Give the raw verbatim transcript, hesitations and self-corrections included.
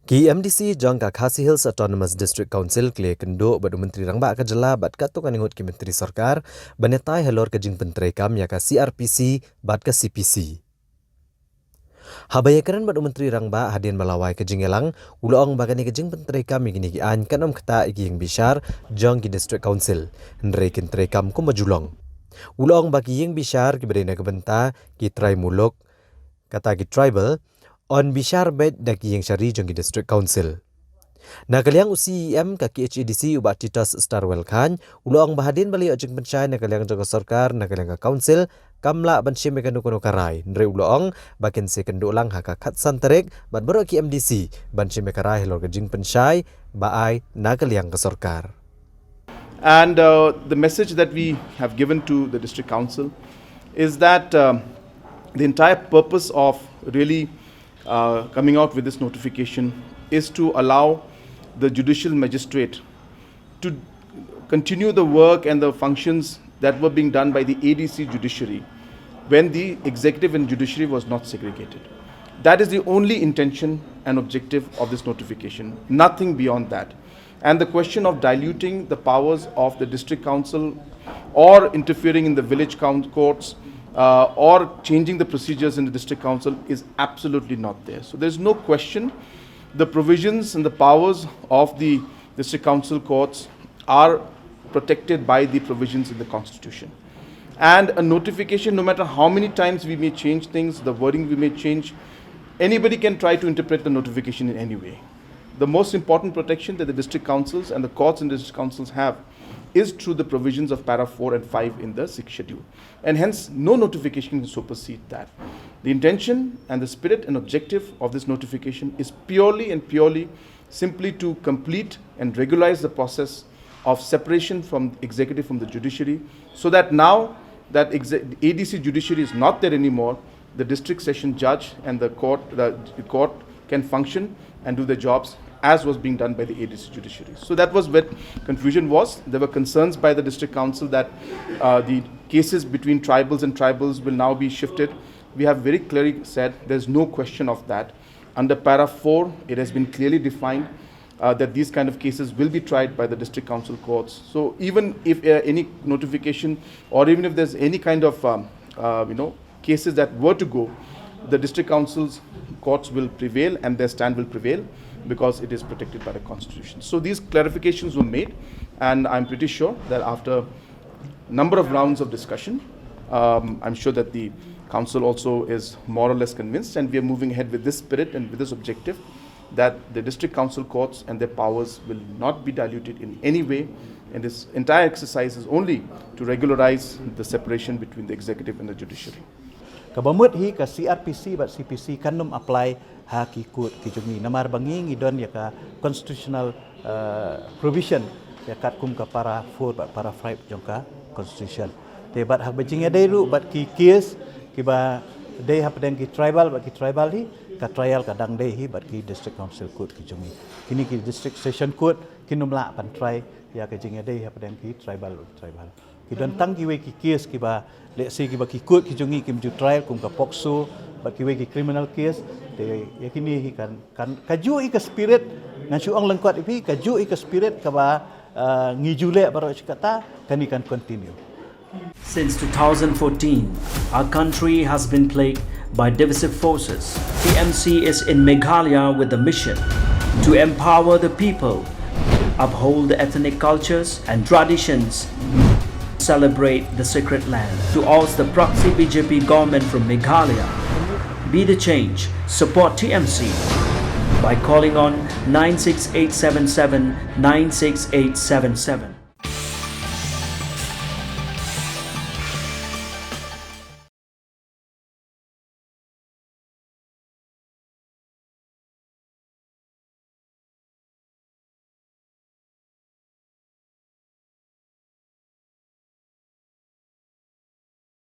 Ki M D C jong ka Khasi Hills Autonomous District Council ki la ïakynduh bad u Myntri Rangbah ka jylla bad katto katne ngut ki myntri sorkar ban ïatai halor ka jingpyntreikam ïa ka C R P C bad ka C P C. Haba ïakren bad u Myntri Rangbah hadien ba la wai ka jingïalang, u la ong ba kane ka jingpyntreikam ïa kine ki aiñ kan ym ktah ïa ki ïing bishar jong ki District Council, hynrei kin treikam kumba ju long. U la ong ba ki ïing bishar kiba dei na ka bynta ki trai muluk, kata ki tribal, yn bishar beit da ki ïing shari jong ki District Council. Na ka liang u C E M ka K H A D C u Bah Titus Starwell Chyne, u la ong ba hadien ba la ïoh jingpynshai na ka liang jong ka sorkar, na ka liang ka council, kam lah ban shim ïa kano kano ka rai, hynrei u la ong ba kin sa ïakynduh lang ha ka khatsan tarik bad baroh ki M D C ban shim ïa ka rai halor ka jingpynshai ba ai na ka liang ka sorkar. And uh, the message that we have given to the district council is that um, the entire purpose of really uh, coming out with this notification is to allow the judicial magistrate to continue the work and the functions that were being done by the A D C judiciary when the executive and judiciary was not segregated. That is the only intention and objective of this notification, nothing beyond that. And the question of diluting the powers of the district council or interfering in the village coun- courts uh, or changing the procedures in the district council is absolutely not there. So there's no question. The provisions and the powers of the district council courts are protected by the provisions in the constitution. And a notification, no matter how many times we may change things, the wording we may change, anybody can try to interpret the notification in any way. The most important protection that the district councils and the courts in the district councils have is through the provisions of para four and five in the sixth schedule. And hence, no notification can supersede that. The intention and the spirit and objective of this notification is purely and purely simply to complete and regularize the process of separation from executive from the judiciary, so that now that exe- A D C judiciary is not there anymore, the district session judge and the court, the court can function and do their jobs as was being done by the A D C judiciary. So that was where confusion was. There were concerns by the district council that uh, the cases between tribals and tribals will now be shifted. We have very clearly said there's no question of that. Under para four, it has been clearly defined uh, that these kind of cases will be tried by the district council courts. So even if uh, any notification or even if there's any kind of um, uh, you know cases that were to go, the district council's courts will prevail and their stand will prevail because it is protected by the constitution. So these clarifications were made, and I'm pretty sure that after number of rounds of discussion, um, I'm sure that the council also is more or less convinced, and we are moving ahead with this spirit and with this objective that the district council courts and their powers will not be diluted in any way. And this entire exercise is only to regularize the separation between the executive and the judiciary. Kaba mut hi ka C R P C bad C P C kan ym apply ha ki court ki jong ngi. Namar ba ngi ngi don ïa ka constitutional uh, provision ïa katkum ka para four bad para five jong ka constitution. Te bad haba jingïadei ruh bad ki case kiba dei hapdeng ki tribal bad ki tribal hi, ka trial ka dang dei hi bad ki district council court ki jong ngi. Kine ki district session court kin ym lah ban try ïa ka jingïadei hapdeng ki tribal bad tribal. Ki don tang kiwei ki case kiba, let's say, kiba ki court ki jong ngi kim ju trial kum ka POCSO bad kiwei ki criminal case. Te ïa kine hi kan, kan kajuh hi ka spirit, ngan shu ong lyngkot ïa phi, kajuh hi ka spirit kaba uh, ngi ju leh baroh shi katta, kane kan continue. Since two thousand fourteen, our country has been plagued by divisive forces. T M C is in Meghalaya with the mission to empower the people, uphold the ethnic cultures and traditions, celebrate the sacred land. To oust the proxy B J P government from Meghalaya, be the change, support T M C by calling on nine six eight seven seven nine six eight seven seven.